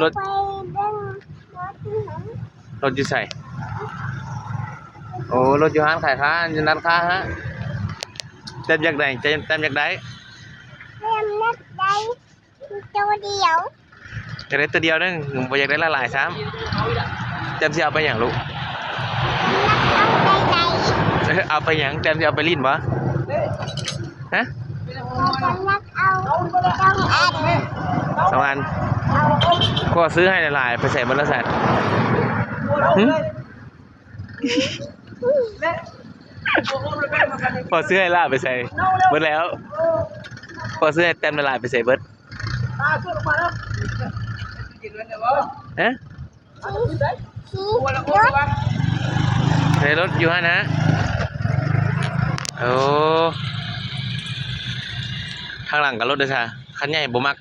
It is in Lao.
ລົດ ລົດຢູ່ໃສ? ໂອ້ ລົດຢູ່ຮ້ານຂາຍຄ້າ ຢູ່ຮ້ານຄ້າຮະ. ແຕ້ມຢາກໄດ້ ແຕ້ມ ແຕ້ມຢາກໄດ້ ແຕ້ມຢາກໄດ້ໂຕດຽວ ຢາກໄດ້ໂຕດຽວໜຶ່ງ ບໍ່ຢາກໄດ້ຫຼາຍໆຊ້ຳ. ແຕ້ມຊິເອົາໄປຫຍັງລູກ? ຢາກໄດ້ ເອົາໄປຫຍັງ? ແຕ້ມຊິເອົາໄປຫຼິ້ນບໍ່? ຮະ? ຢາກເອົາສອງອັນ ສອງອັນ. ພໍ່ຊື້ໃຫ້ຫຼາຍໆ ໄປໃສໝົດແລ້ວຊັ້ນ? ຫຶ? ພໍ່ຊື້ໃຫ້ຫຼາຍໄປໃສເບິດແລ້ວ? ພໍ່ຊື້ໃຫ້ແຕ້ມຫຼາຍໄປໃສເບິດ? ຮະ? ໃນລົດຢູ່ຫັ້ນນະ. ໂອ້ ທາງຫຼັງກໍລົດເດ້ຊະ ຄັນໃຫຍ່ບໍ່ມັກ.